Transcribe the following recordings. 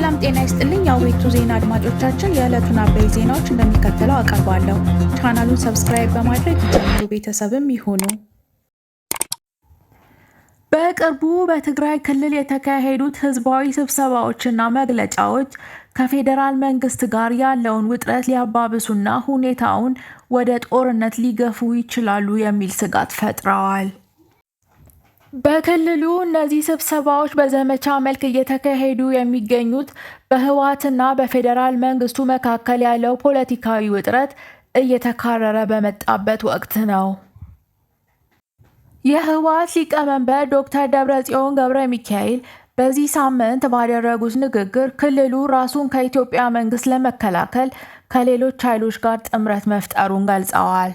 ሰላም ጤና ይስጥልኝ። የአቤቱ ዜና አድማጮቻችን፣ የዕለቱን አበይት ዜናዎች እንደሚከተለው አቀርባለሁ። ቻናሉን subscribe በማድረግ ይጀምሩ፣ ቤተሰብም ይሁኑ። በቅርቡ በትግራይ ክልል የተካሄዱት ህዝባዊ ስብሰባዎችና መግለጫዎች ከፌዴራል መንግስት ጋር ያለውን ውጥረት ሊያባብሱና ሁኔታውን ወደ ጦርነት ሊገፉ ይችላሉ የሚል ስጋት ፈጥረዋል። በክልሉ እነዚህ ስብሰባዎች በዘመቻ መልክ እየተካሄዱ የሚገኙት በህወሓትና በፌዴራል መንግስቱ መካከል ያለው ፖለቲካዊ ውጥረት እየተካረረ በመጣበት ወቅት ነው። የህወሓት ሊቀመንበር ዶክተር ደብረጽዮን ገብረ ሚካኤል በዚህ ሳምንት ባደረጉት ንግግር ክልሉ ራሱን ከኢትዮጵያ መንግስት ለመከላከል ከሌሎች ኃይሎች ጋር ጥምረት መፍጠሩን ገልጸዋል።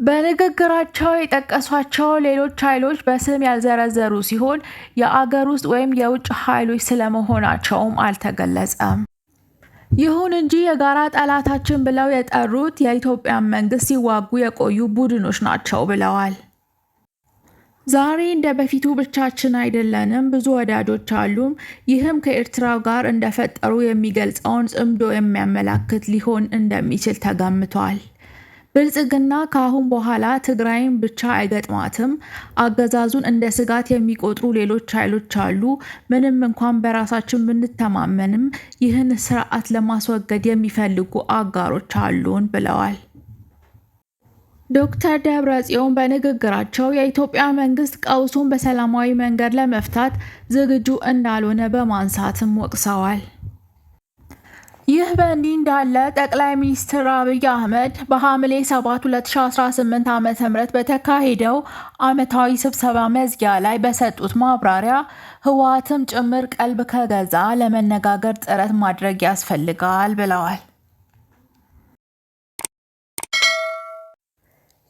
በንግግራቸው የጠቀሷቸው ሌሎች ኃይሎች በስም ያልዘረዘሩ ሲሆን የአገር ውስጥ ወይም የውጭ ኃይሎች ስለመሆናቸውም አልተገለጸም። ይሁን እንጂ የጋራ ጠላታችን ብለው የጠሩት የኢትዮጵያን መንግስት ሲዋጉ የቆዩ ቡድኖች ናቸው ብለዋል። ዛሬ እንደ በፊቱ ብቻችን አይደለንም፣ ብዙ ወዳጆች አሉም። ይህም ከኤርትራ ጋር እንደፈጠሩ የሚገልጸውን ጽምዶ የሚያመላክት ሊሆን እንደሚችል ተገምቷል። ብልጽግና ከአሁን በኋላ ትግራይን ብቻ አይገጥማትም። አገዛዙን እንደ ስጋት የሚቆጥሩ ሌሎች ኃይሎች አሉ። ምንም እንኳን በራሳችን ብንተማመንም ይህን ስርዓት ለማስወገድ የሚፈልጉ አጋሮች አሉን ብለዋል። ዶክተር ደብረጽዮን በንግግራቸው የኢትዮጵያ መንግስት ቀውሱን በሰላማዊ መንገድ ለመፍታት ዝግጁ እንዳልሆነ በማንሳትም ወቅሰዋል። ይህ በእንዲህ እንዳለ ጠቅላይ ሚኒስትር አብይ አህመድ በሐምሌ 7 2018 ዓ.ም በተካሄደው ዓመታዊ ስብሰባ መዝጊያ ላይ በሰጡት ማብራሪያ ህወሓትም ጭምር ቀልብ ከገዛ ለመነጋገር ጥረት ማድረግ ያስፈልጋል ብለዋል።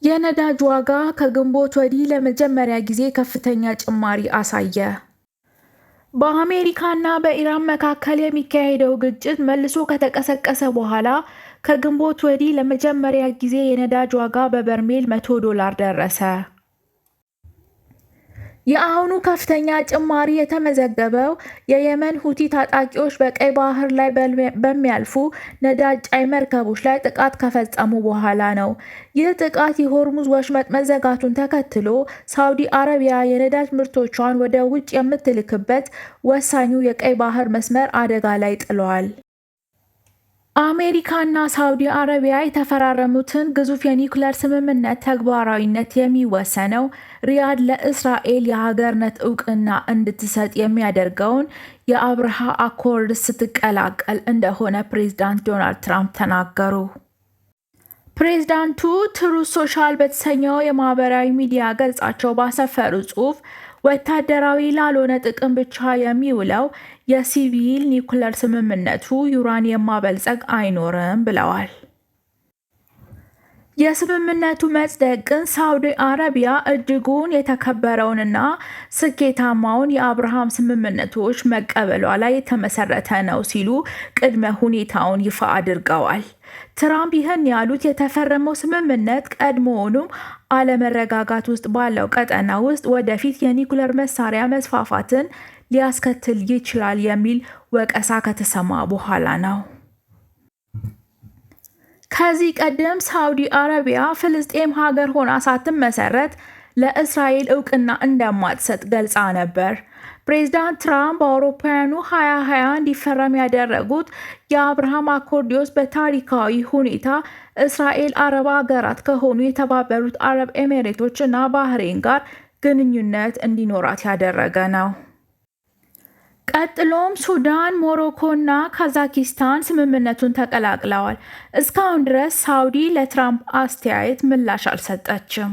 የነዳጅ ዋጋ ከግንቦት ወዲህ ለመጀመሪያ ጊዜ ከፍተኛ ጭማሪ አሳየ። በአሜሪካና በኢራን መካከል የሚካሄደው ግጭት መልሶ ከተቀሰቀሰ በኋላ ከግንቦት ወዲህ ለመጀመሪያ ጊዜ የነዳጅ ዋጋ በበርሜል $100 ደረሰ። የአሁኑ ከፍተኛ ጭማሪ የተመዘገበው የየመን ሁቲ ታጣቂዎች በቀይ ባህር ላይ በሚያልፉ ነዳጅ ጫኝ መርከቦች ላይ ጥቃት ከፈጸሙ በኋላ ነው። ይህ ጥቃት የሆርሙዝ ወሽመጥ መዘጋቱን ተከትሎ ሳውዲ አረቢያ የነዳጅ ምርቶቿን ወደ ውጭ የምትልክበት ወሳኙ የቀይ ባህር መስመር አደጋ ላይ ጥሏል። አሜሪካና ሳውዲ አረቢያ የተፈራረሙትን ግዙፍ የኒውክለር ስምምነት ተግባራዊነት የሚወሰነው ሪያድ ለእስራኤል የሀገርነት እውቅና እንድትሰጥ የሚያደርገውን የአብርሃም Accord ስትቀላቀል እንደሆነ ፕሬዝዳንት ዶናልድ ትራምፕ ተናገሩ። ፕሬዝዳንቱ Truth Social በተሰኘው የማህበራዊ ሚዲያ ገጻቸው ባሰፈሩ ጽሑፍ ወታደራዊ ላልሆነ ጥቅም ብቻ የሚውለው የሲቪል ኒውክለር ስምምነቱ ዩራኒየም ማበልጸግ አይኖርም ብለዋል። የስምምነቱ መጽደቅን ሳውዲ አረቢያ እጅጉን የተከበረውንና ስኬታማውን የአብርሃም ስምምነቶች መቀበሏ ላይ የተመሰረተ ነው ሲሉ ቅድመ ሁኔታውን ይፋ አድርገዋል። ትራምፕ ይህን ያሉት የተፈረመው ስምምነት ቀድሞውኑም አለመረጋጋት ውስጥ ባለው ቀጠና ውስጥ ወደፊት የኒውክለር መሳሪያ መስፋፋትን ሊያስከትል ይችላል የሚል ወቀሳ ከተሰማ በኋላ ነው። ከዚህ ቀደም ሳውዲ አረቢያ ፍልስጤም ሀገር ሆና ሳትመሰረት ለእስራኤል እውቅና እንደማትሰጥ ገልጻ ነበር። ፕሬዚዳንት ትራምፕ በአውሮፓውያኑ 2020 እንዲፈረም ያደረጉት የአብርሃም Accords በታሪካዊ ሁኔታ እስራኤል አረብ ሀገራት ከሆኑ የተባበሩት አረብ ኤሚሬቶች እና ባህሬን ጋር ግንኙነት እንዲኖራት ያደረገ ነው። ቀጥሎም ሱዳን፣ ሞሮኮ እና ካዛኪስታን ስምምነቱን ተቀላቅለዋል። እስካሁን ድረስ ሳውዲ ለትራምፕ አስተያየት ምላሽ አልሰጠችም።